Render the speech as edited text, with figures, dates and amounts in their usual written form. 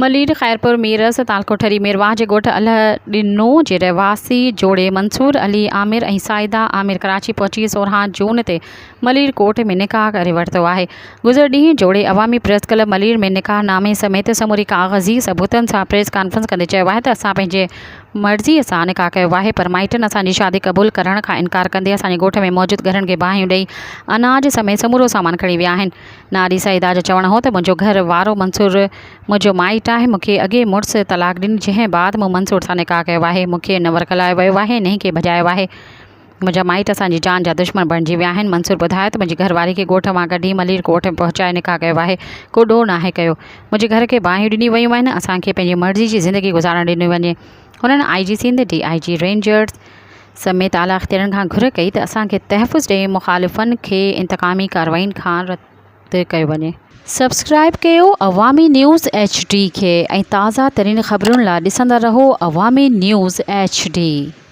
ملير، خيرپور ميرس، تعلقو ٺري ميرواهه جي ڳوٺ الهه ڏنو جي رهواسي جوڙي منصور علي عامر ۽ سعيده عامر ڪراچي پهچي 16 جون تي ملير ڪورٽ ۾ نڪاح ڪري ورتو آهي. گذريل ڏينهن جوڙي عوامي پريس ڪلب ملير ۾ نڪاح نامي سميت سموري ڪاغذي ثبوتن سان پريس ڪانفرنس ڪندي چيو آهي ته اسان پنهنجي مرضي سان نڪاح ڪيو آهي پر مائٽن اسان جي شادي قبول ڪرڻ کان انڪار ڪندي اسان جي ڳوٺ ۾ موجود گهرن کي باهيون ڏئي اناج سميت سمورو سامان کڻي ويا آهن. ناري سعيده جو چوڻ هو ته منهنجو گهر وارو منصور منهنجو مائٽ آهي، مون کي اڳي مڙس طلاق ڏني، جنهن بعد مون منصور سان نڪاح ڪيو آهي، مون کي نه ورغلايو ويو آهي نه ئي ڪي ڀڄايو آهي، منهنجا مائٽ اسان جي جان جا دشمن بڻجي ويا آهن، منصور ٻڌايو ته منهنجي گهر واري کي ڳوٺ مان ڪڍي ملير ڪوٽ ۾ پهچائي نڪاح ڪيو آهي، ڪو ڏوهه ناهي ڪيو، منهنجي گهر کي باهيون ڏنيون ويون آهن، اسان کي پنهنجي مرضي جي زندگي گذارڻ ڏني وڃي، هنن I G Sindh, D I G rangers سميت اعليٰ اختيارين کان گهر ڪئي ته اسان کي تحفظ ڏئي مخالفن کي انتقامي ڪارروائين کان رد ڪيو وڃي. سبسڪرائب ڪيو عوامي نيوز ايڇ ڊي کي ۽ تازه ترين خبرن لا ڏسندا رهو عوامي نيوز ايڇ ڊي.